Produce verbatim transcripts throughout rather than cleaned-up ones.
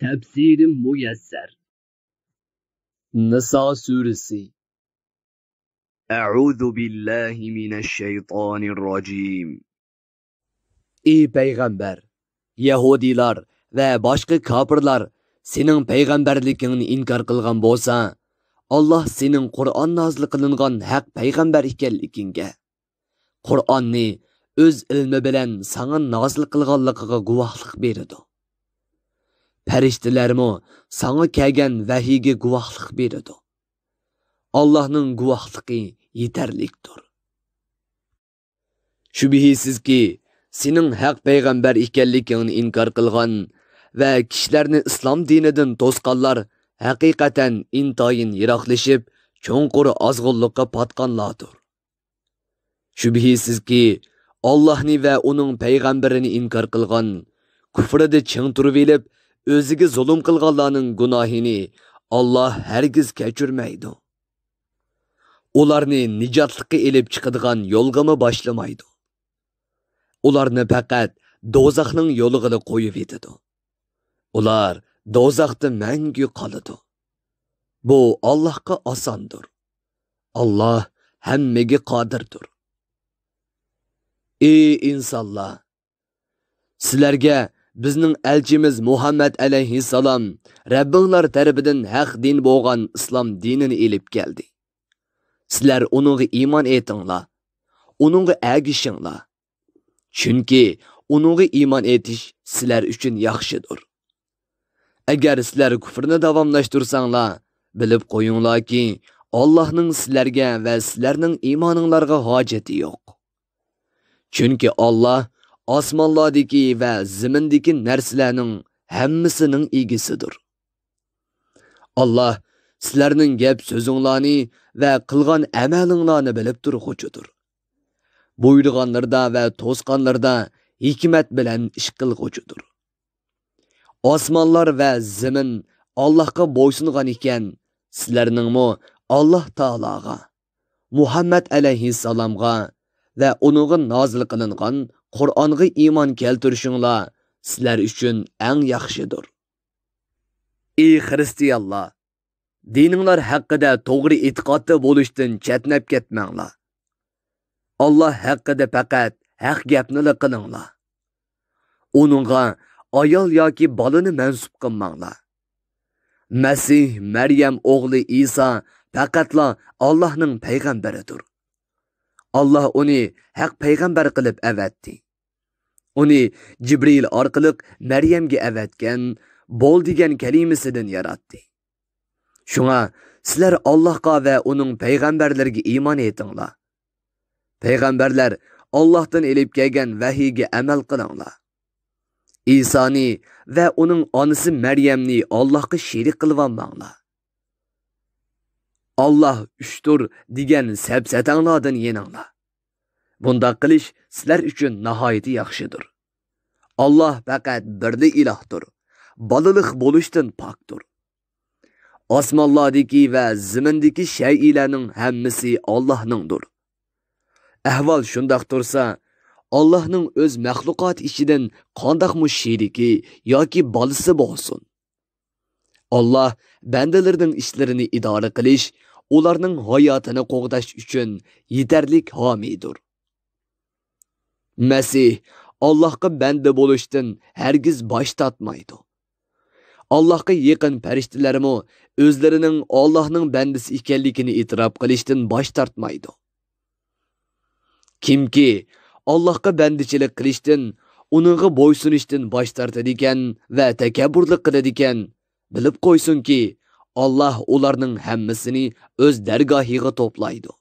تەپسىرى مۇيەسسەر. نىسا سۈرىسى. أعوذ بالله من الشيطان الرجيم. ئى پەيغەمبەر، يەھۇدىيلار ۋە باشقا كاپىرلار سېنىڭ پەيغەمبەرلىكىڭنى ئىنكار قىلغان بولسا، ئاللاھ سېنىڭ قۇرئان نازىل قىلىنغان ھەق پەيغەمبەر ئىكەنلىكىڭگە، قۇرئاننى ئۆز ئىلمى بىلەن ساڭا نازىل قىلغانلىقىغا گۇۋاھلىق بېرىدۇ. پەرىشتىلەرمۇ ساڭا كەلگەن ۋەھىيگە گۇۋاھلىق بېرىدۇ. ئاللاھنىڭ گۇۋاھلىقى يېتەرلىكتۇر. شۈبھىسىزكى، سېنىڭ ھەق پەيغەمبەر ئىكەنلىكىڭنى ئىنكار قىلغان ۋە كىشىلەرنى ئىسلام دىنىدىن توسقانلار ھەقىقەتەن ئىنتايىن يىراقلىشىپ، چوڭقۇر ئازغۇنلۇققا پاتقانلاردۇر. شۈبھىسىزكى، ئاللاھنى ۋە ئۇنىڭ پەيغەمبىرىنى ئىنكار قىلغان، كۇفرىدا چىڭ تۇرۇۋېلىپ، ئۆزىگە زۇلۇم قىلغانلارنىڭ گۇناھىنى ئاللاھ ھەرگىز كەچۈرمەيدۇ. ئۇلارنى نىجاتلىققا ئېلىپ چىقىدىغان يولغىمۇ باشلىمايدۇ. ئۇلارنى پەقەت دوزاخنىڭ يولىغىلا قويۇۋېتىدۇ. ئۇلار دوزاختا مەڭگۈ قالىدۇ. بۇ ئاللاھقا ئاساندۇر. ئاللاھ ھەممىگە قادىردۇر. ئى ئىنسانلار! سىلەرگە بىزنىڭ ئەلچىمىز مۇھەممەد ئەلەيھىسسالام رەببىڭلار تەرىپىدىن ھەق دىن بولغان ئىسلام دىنىنى ئېلىپ كەلدى. سىلەر ئۇنىڭغا ئىمان ئېيتىڭلار، ئۇنىڭغا ئەگىشىڭلار. چۈنكى ئۇنىڭغا ئىمان ئېيتىش سىلەر ئۈچۈن ياخشىدۇر. ئەگەر سىلەر كۇفرىنى داۋاملاشتۇرساڭلار، بىلىپ قويۇڭلاركى، ئاللاھنىڭ سىلەرگە ۋە سىلەرنىڭ ئىمانىڭلارغا ھاجىتى يوق. چۈنكى ئاللاھ ئاسمانلاردىكى ۋە زېمىندىكى نەرسىلەرنىڭ ھەممىسىنىڭ ئىگىسىدۇر. ئاللاھ سىلەرنىڭ گەپ سۆزۈڭلارنى ۋە قىلغان ئەمەلىڭلارنى بىلىپ تۇرغۇچىدۇر. بۇيرۇغانلىرىدا ۋە توسقانلىرىدا ھېكمەت بىلەن ئىش قىلغۇچىدۇر. ئاسمانلار ۋە زېمىن ئاللاھقا بويسۇنغان ئىكەن، سىلەرنىڭمۇ ئاللاھ تائالاغا، مۇھەممەد ئەلەيھىسسالامغا ۋە ئۇنىڭغا نازىل قىلىنغان قۇرئانغا ئىمان كەلتۈرۈشۈڭلار سىلەر ئۈچۈن ئەڭ ياخشىدۇر. ئى خىرىستىيانلار! دىنىڭلار ھەققىدە توغرا ئېتىقادتا بولۇشتىن چەتنەپ كەتمەڭلار. ئاللاھ ھەققىدە پەقەت ھەق گەپنىلا قىلىڭلار. ئۇنىڭغا ئايال ياكى بالىنى مەنسۇپ قىلماڭلار. مەسىھ، مەريەم ئوغلى ئىسا پەقەتلا ئاللاھنىڭ پەيغەمبىرىدۇر. ئاللاھ ئۇنى ھەق پەيغەمبەر قىلىپ ئەۋەتتى. ئۇنى جىبرىئىل ئارقىلىق مەريەمگە ئەۋەتكەن، بول دېگەن كەلىمىسىدىن ياراتتى. شۇڭا سىلەر ئاللاھقا ۋە ئۇنىڭ پەيغەمبەرلىرىگە ئىمان ئېيتىڭلار. پەيغەمبەرلەر ئاللاھتىن ئېلىپ كەلگەن ۋەھىيگە ئەمەل قىلىڭلار. ئىسانى ۋە ئۇنىڭ ئانىسى مەريەمنى ئاللاھقا شېرىك قىلىۋالماڭلار. ئاللاھ ئۈچتۇر دېگەن سەپسەتەڭلاردىن يېنىڭلار. بۇنداق قىلىش سىلەر ئۈچۈن ناھايىتى ياخشىدۇر. ئاللاھ پەقەت بىرلا ئىلاھتۇر، بالىلىق بولۇشتىن پاكتۇر. ئاسمانلاردىكى ۋە زېمىندىكى شەيئىلەرنىڭ ھەممىسى ئاللاھنىڭدۇر. ئەھۋال شۇنداق تۇرسا، ئاللاھنىڭ ئۆز مەخلۇقاتى ئىچىدىن قانداقمۇ شېرىكى ياكى بالىسى بولسۇن؟ ئاللاھ بەندىلىرىنىڭ ئىشلىرىنى ئىدارە قىلىش، ئۇلارنىڭ ھاياتىنى قوغداش ئۈچۈن يېتەرلىك ھامىيدۇر. مەسىھ ئاللاھقا بەندە بولۇشتىن ھەرگىز باش تارتمايدۇ. ئاللاھقا يېقىن پەرىشتىلەرمۇ ئۆزلىرىنىڭ ئاللاھنىڭ بەندىسى ئىكەنلىكىنى ئېتىراپ قىلىشتىن باش تارتمايدۇ. كىمكى ئاللاھقا بەندىچىلىك قىلىشتىن، ئۇنىڭغا بويسۇنۇشتىن باش تارتىدىكەن ۋە تەكەببۇرلۇق قىلىدىكەن، بىلىپ قويسۇنكى، ئاللاھ ئۇلارنىڭ ھەممىسىنى ئۆز دەرگاھىغا توپلايدۇ.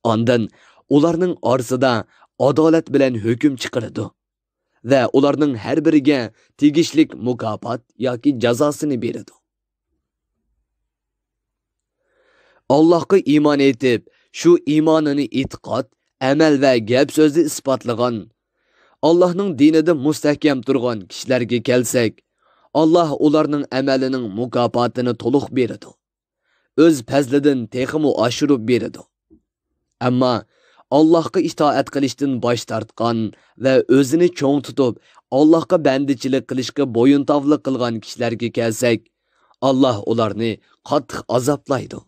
ئاندىن ئۇلارنىڭ ئارىسىدا ئادالەت بىلەن ھۆكۈم چىقىرىدۇ ۋە ئۇلارنىڭ ھەر بىرىگە تېگىشلىك مۇكاپات ياكى جازاسىنى بېرىدۇ. ئاللاھقا ئىمان ئېيتىپ، شۇ ئىمانىنى ئېتىقاد، ئەمەل ۋە گەپ سۆزدە ئىسپاتلىغان، ئاللاھنىڭ دىنىدا مۇستەھكەم تۇرغان كىشىلەرگە كەلسەك، ئاللاھ ئۇلارنىڭ ئەمەلىنىڭ مۇكاپاتىنى تولۇق بېرىدۇ. ئۆز پەزلىدىن تېخىمۇ ئاشۇرۇپ بېرىدۇ. ئەمما ئاللاھقا ئىتائەت قىلىشتىن باش تارتقان ۋە ئۆزىنى چوڭ تۇتۇپ، ئاللاھقا بەندىچىلىك قىلىشقا بويۇنتاۋلىق قىلغان كىشىلەرگە كەلسەك، ئاللاھ ئۇلارنى قاتتىق ئازابلايدۇ.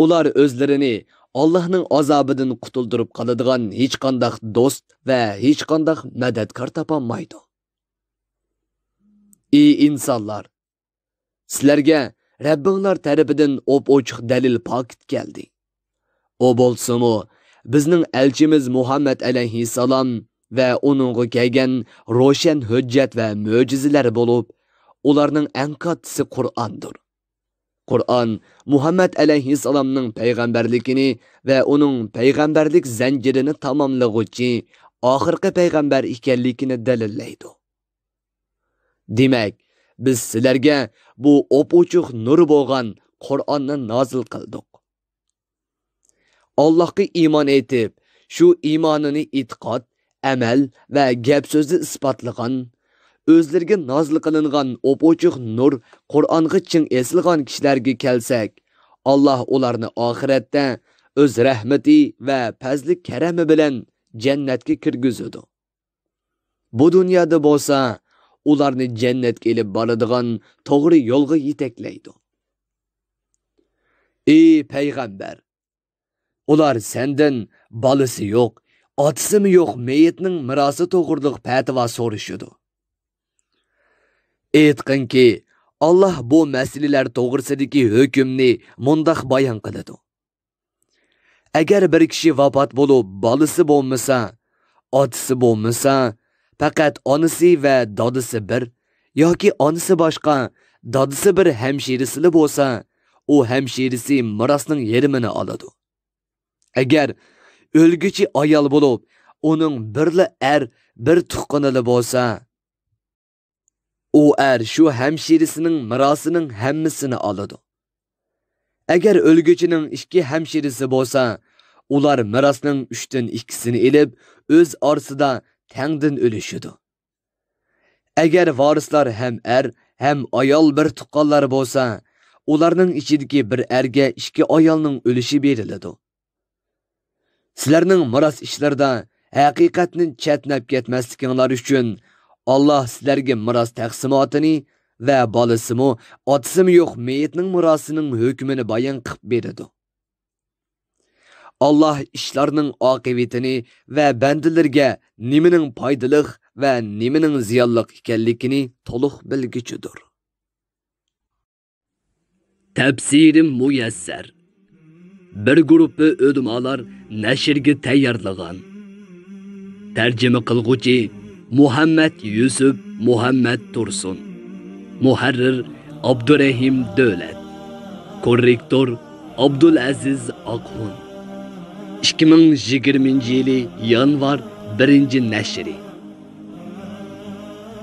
ئۇلار ئۆزلىرىنى ئاللاھنىڭ ئازابىدىن قۇتۇلدۇرۇپ قالىدىغان ھېچقانداق دوست ۋە ھېچقانداق مەدەتكار تاپالمايدۇ. ئى ئىنسانلار! سىلەرگە رەببىڭلار تەرىپىدىن ئوپئوچۇق دەلىل پاكىت كەلدى. ئۇ بولسىمۇ، بىزنىڭ ئەلچىمىز مۇھەممەد ئەلەيھىسسالام ۋە ئۇنىڭغا كەلگەن روشەن ھۆججەت ۋە مۆجىزىلەر بولۇپ، ئۇلارنىڭ ئەڭ كاتتىسى قۇرئاندۇر. قۇرئان مۇھەممەد ئەلەيھىسسالامنىڭ پەيغەمبەرلىكىنى ۋە ئۇنىڭ پەيغەمبەرلىك زەنجىرىنى تاماملىغۇچى ئاخىرقى پەيغەمبەر ئىكەنلىكىنى دەلىللەيدۇ. دېمەك، بىز سىلەرگە بۇ ئوپئوچۇق نۇر بولغان قۇرئاننى نازىل قىلدۇق. ئاللاھقا ئىمان ئېيتىپ، شۇ ئىمانىنى ئېتىقاد، ئەمەل ۋە گەپ-سۆزدە ئىسپاتلىغان، ئۆزلىرىگە نازىل قىلىنغان ئوپئوچۇق نۇر قۇرئانغا چىڭ ئېسىلغان كىشىلەرگە كەلسەك، ئاللاھ ئۇلارنى ئاخىرەتتە ئۆز رەھمىتى ۋە پەزلى كەرەمى بىلەن جەننەتكە كىرگۈزىدۇ. بۇ دۇنيادا بولسا ئۇلارنى جەننەتكە ئېلىپ بارىدىغان توغرا يولغا يېتەكلەيدۇ. ئى پەيغەمبەر! ئۇلار سەندىن بالىسى يوق، ئاتىسىمۇ يوق مېيىتنىڭ مىراسى توغرىلىق پەتىۋا سورىشىدۇ. ئېيتقىنكى، ئاللاھ بۇ مەسىلىلەر توغرىسىدىكى ھۆكۈمنى مۇنداق بايان قىلىدۇ. ئەگەر بىر كىشى ۋاپات بولۇپ، بالىسى بولمىسا، ئاتىسى بولمىسا، پەقەت ئانىسى ۋە دادىسى بىر ياكى ئانىسى باشقا، دادىسى بىر ھەمشىرىسىلا بولسا، ئۇ ھەمشىرىسى مىراسنىڭ يېرىمىنى ئالىدۇ. ئەگەر ئۆلگۈچى ئايال بولۇپ، ئۇنىڭ بىرلا ئەر، بىر تۇغقىنىلا بولسا، ئۇ ئەر شۇ ھەمشىرىسىنىڭ مىراسىنىڭ ھەممىسىنى ئالىدۇ. ئەگەر ئۆلگۈچىنىڭ ئىككى ھەمشىرىسى بولسا، ئۇلار مىراسنىڭ ئۈچتىن ئىككىسىنى ئېلىپ، ئۆز ئارىسىدا تەڭدىن ئۈلۈشىدۇ. ئەگەر ۋارىسلار ھەم ئەر، ھەم ئايال بىر تۇغقانلار بولسا، ئۇلارنىڭ ئىچىدىكى بىر ئەرگە ئىككى ئايالنىڭ ئۈلۈشى بېرىلىدۇ. سىلەرنىڭ مىراس ئىشلىرىدا ھەقىقەتنى چەتنەپ كەتمەسلىكىڭلار ئۈچۈن، ئاللاھ سىلەرگە مىراس تەقسىماتىنى ۋە بالىسىمۇ، ئاتىسىمۇ يوق مېيىتنىڭ مىراسىنىڭ ھۆكمىنى بايان قىلىپ بېرىدۇ. ئاللاھ ئىشلارنىڭ ئاقىۋىتىنى ۋە بەندىلىرىگە نېمىنىڭ پايدىلىق ۋە نېمىنىڭ زىيانلىق ئىكەنلىكىنى تولۇق بىلگۈچىدۇر. تەپسىرى مۇيەسسەر. بىر گۇرۇپپا ئۆلىمالار نەشرگە تەييارلىغان. تەرجىمە قىلغۇچى مۇھەممەد يۈسۈپ مۇھەممەد تۇرسۇن. مۇھەررىر ئابدۇرەھىم دۆلەت. كوررېكتور ئابدۇلئەزىز ئاقخۇن. ئىككى مىڭ يىگىرمىنچى يىلى يانۋار بىرىنچى نەشرى.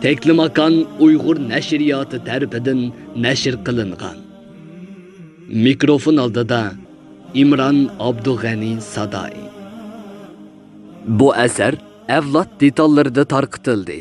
تەكلىماكان ئۇيغۇر نەشرىياتى تەرىپىدىن نەشر قىلىنغان. مىكروفون ئالدىدا ئىمران ئابدۇغەنى سادائى. بۇ ئەسەر ئەۋلاد دېتاللىرىدا تارقىتىلدى.